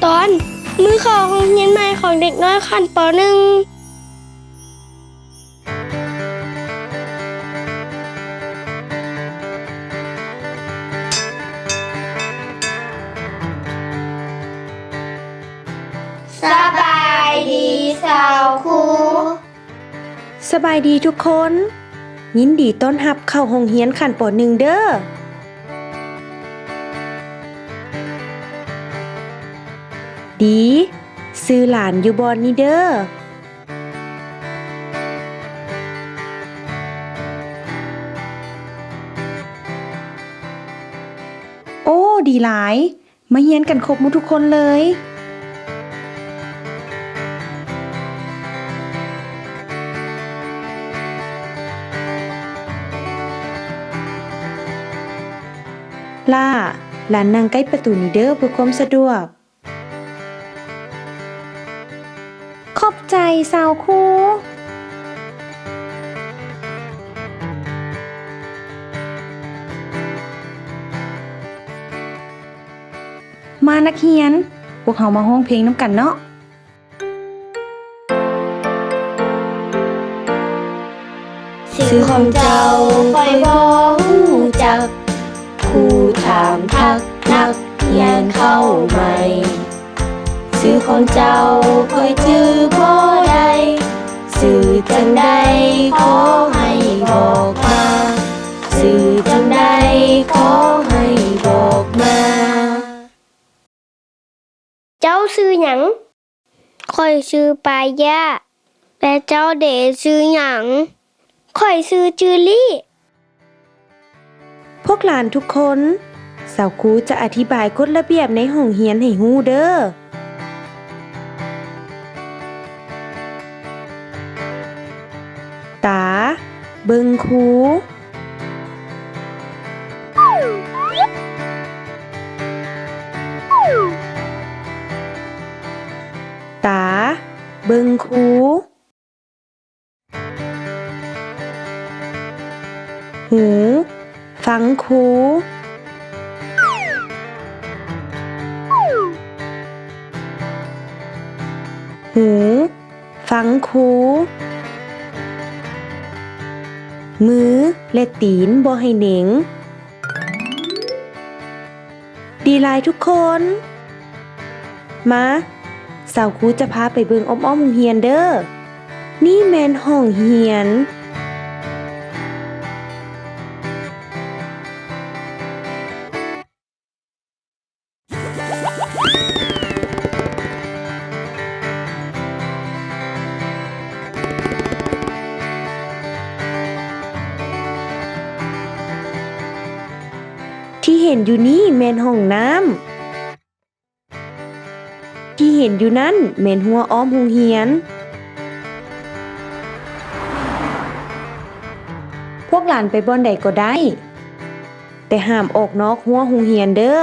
ຕອນມື້ເຂົ້າໂຮງຮຽນໃໝ່ຂອງເດັກນ້ອຍຂັ້ນ ປໍໜຶ່ງ. ສະບາຍດີຊາວຄູ. ສະບາຍດີທຸກຄົນ, ຍິນດີຕ້ອນຮັບເຂົ້າໂຮງຮຽນຂັ້ນ ປໍໜຶ່ງ ເດີ້. ດີ, ຊື່ຫຼານຢູ່ບ່ອນນີ້ເດີ້. ໂອ້ ດີຫຼາຍ. ມາຮຽນກັນຄົບໝົດທຸກຄົນເລີຍ. ຫຼ້າ, ຫຼານນັ່ງໃກ້ປະຕູນີ້ເດີ້ ເພື່ອຄວາມສະດວກ. ຂອບໃຈຊາວຄູ. ມານັກຮຽນ, ພວກເຮົາມາຮ້ອງເພງນຳກັນເນາະ. ຊື່ຂອງເຈົ້າຂ້ອຍບໍ່ຮູ້ຈັກ, ຄູຖາມທັກນັກຮຽນເຂົ້າໃໝ່. ຊື່ຂອງເຈົ້າຂ້ອຍຈື່ບໍ່ໄດ້, ຊື່ຈັ່ງໃດຂໍໃຫ້ບອກມາ, ຊື່ຈັ່ງໃດຂໍໃຫ້ບອກມາ. ເຈົ້າຊື່ຫຍັງ? ຂ້ອຍຊື່ປາຢາ. ແລະເຈົ້າເດຊື່ຫຍັງ? ຂ້ອຍຊື່ຈື່ລີ. ພວກຫຼານທຸກຄົນ, ຊາວຄູຈະອະທິບາຍກົດລະບຽບໃນຫ້ອງຮຽນໃຫ້ຮູ້ເດີ້. ຕາ, ເບິ່ງຄູ. ຕາ, ເບິ່ງຄູ. ຫູ, ຟັງຄູ. ຫູ, ຟັງຄູ. ມື ແລະ ຕີນບໍ່ໃຫ້ເໜັງ. ດີຫຼາຍທຸກຄົນ. ມາ, ຊາວຄູຈະພາໄປເບິ່ງອ້ອມໆໂຮງຮຽນເດີ້. ນີ້ແມ່ນຫ້ອງຮຽນ. ທີ່ເຫັນຢູ່ນີ້ແມ່ນຫ້ອງນ້ຳ. ທີ່ເຫັນຢູ່ນັ້ນແມ່ນຮົ້ວອ້ອມໂຮງຮຽນ. ພວກຫຼານໄປບ່ອນໃດກໍໄດ້, ແຕ່ຫ້າມອອກນອກຮົ້ວໂຮງຮຽນເດີ້.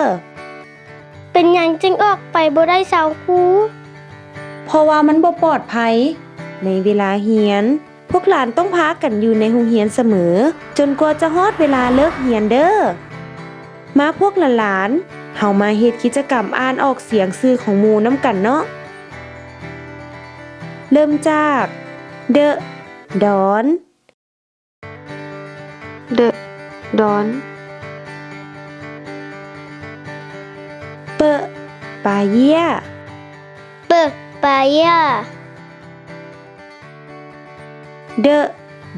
ເປັນຫຍັງຈຶ່ງອອກໄປບໍ່ໄດ້ຊາວຄູ? ເພາະວ່າມັນບໍ່ປອດໄພໃນເວລາຮຽນ. ພວກຫຼານຕ້ອງພາກັນຢູ່ໃນໂຮງຮຽນສະເໝີ ຈົນກວ່າຈະຮອດເວລາເລີກຮຽນເດີ້. ມາພວກຫຼານໆ, ເຮົາມາເຮັດກິດຈະກຳອ່ານອອກສຽງຊື່ຂອງໝູ່ນຳກັນເນາະ. ເລີ່ມຈາກ ເດີະ ດອນ. ເດີະ ດອນ. ເປິະ ປາເຢ້ຍ. ເປິະ ປາເຢ້ຍ. ເດີະ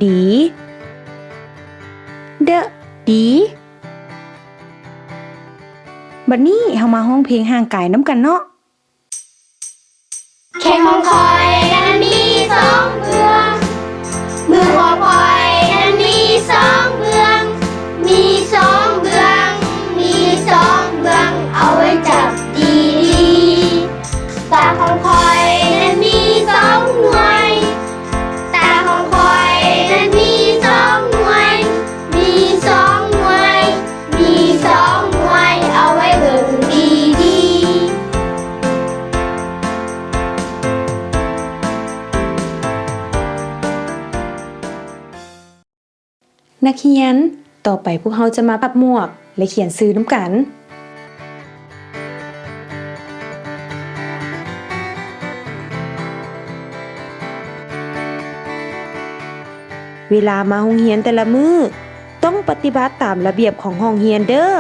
ດີ. ເດີະ ດີ. ບັດນີ້ເຮົາມາຮ້ອງເພງຮ່າງກາຍນຳກັນເນາະ. ແຂ້ງຂອງຂ້ອຍນັ້ນມີສອງເບື້ອງ, ມືຂອງຂ້ອຍນັ້ນມີສອງເບື້ອງ, ມີສອງເບື້ອງ, ມີສອງເບື້ອງ, ເອົາໄວ້ຈັບດີໆ. ປາກຂອງຂ້ອຍນັ້ນມີສອງໜ່ວຍ, ຕາຂອງຂ້ອຍນັ້ນມີສອງໜ່ວຍ, ມີສອງໜ່ວຍ, ມີສອງໜ່ວຍ, ເອົາໄວ້ເບິ່ງດີໆ. ນັກຮຽນ, ຕໍ່ໄປພວກເຮົາຈະມາປັບໝວກ ແລະ ຂຽນຊື່ນຳກັນ. ເວລາມາໂຮງຮຽນແຕ່ລະມື້ ຕ້ອງປະຕິບັດຕາມລະບຽບຂອງຫ້ອງຮຽນເດີ້.